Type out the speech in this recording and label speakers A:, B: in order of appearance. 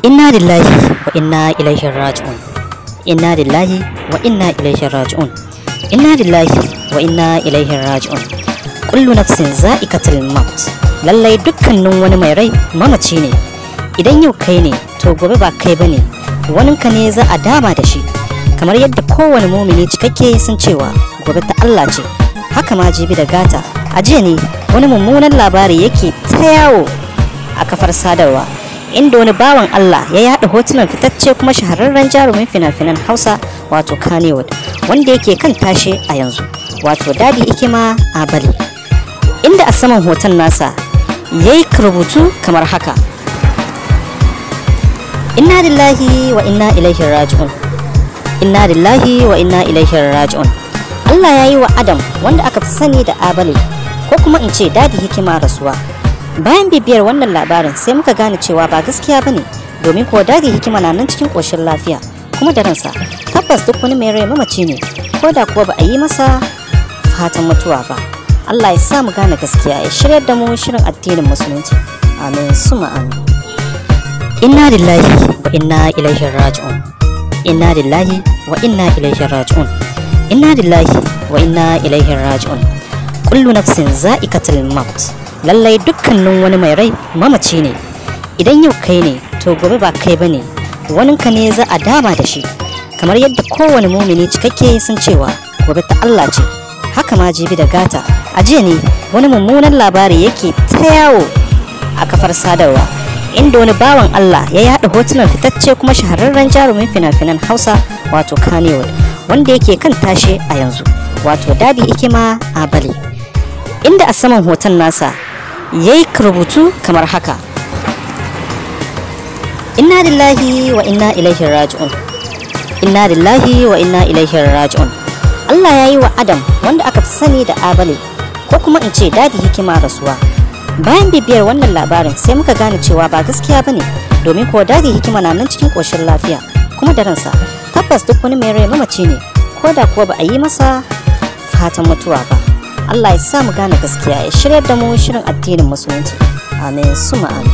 A: Inna lillahi wa inna ilaihi raji'un. Inna lillahi wa inna ilaihi raji'un. Inna lillahi wa inna ilaihi raji'un. Kullu nafsin za'iqatul maut. Lallai dukkanin wani mai rai mamaci ne. Idan yau kai ne, to gobe ba kai bane. Waninka ne za a dama da shi. Kamar yadda kowane mumini cikakke sun cewa gobe ta Allah ce. Haka ma jibi da gata. A jiya ne wani mummunan labari yake ta yawo a kafar sadarwa, inda wani bawan Allah ya yada hotunan fitacce kuma shahararren jarumin fina-finan Hausa wato Kannywood, wanda yake kan tashe a yanzu, wato Daddy Hikima Abale, inda a saman hoton nasa ya yi rubutu kamar haka: Inna lillahi wa inna ilaihi raji'un. Inna lillahi wa inna ilaihi raji'un. Allah ya yi wa Adam, wanda aka fi sani da Abale, ko kuma in ce Daddy Hikima, rasuwa. Bayan bibiyar wannan labarin, sai muka gane cewa ba gaskiya bane, domin kuwa Daddy Hikima na nan cikin ƙoshin lafiya kuma da ransa. Tabbas duk wani mai rai mamaci ne, ko da kuwa ba a yi masa fatan mutuwa ba. Allah ya sa mu gane gaskiya, ya shiryar da mu shirin addinin Musulunci. Amin summa amin. Inna lillahi wa inna ilaihi raji'un. Inna lillahi wa inna ilaihi raji'un. Inna lillahi wa inna ilaihi raji'un. Kullu nafsin za'iqatul maut. Lallai dukkanin wani mai rai mamaci ne. Idan yau kai ne, to gobe ba kai bane. Waninka ne za a dama da shi. Kamar yadda kowane mumini cikakke sun cewa gobe ta Allah ce, haka ma jibi da gata. A jiya ne wani mummunan labari yake ta yawo a kafar sadarwa, inda wani bawan Allah ya yada hotunan fitacce kuma shahararren jarumin fina-finan Hausa wato Kannywood, wanda yake kan tashe a yanzu, wato Daddy Hikima Abale, inda a saman hoton nasa ya yi rubutu kamar haka: Inna lillahi wa inna ilaihi raji'un. Inna lillahi wa inna ilaihi raji'un. Allah ya yi wa Adam, wanda aka fi sani da Abale, ko kuma in ce Daddy Hikima, rasuwa. Bayan bibiyar wannan labarin, sai muka gane cewa ba gaskiya bane, domin kuwa Daddy Hikima na nan cikin ƙoshin lafiya kuma da ransa. Tabbas duk wani mai rai mamaci ne, ko da kuwa ba a yi masa fatan mutuwa ba. Allah ya sa mu gane gaskiya, ya shiryar da mu shirin addinin Musulunci. Amin summa amin.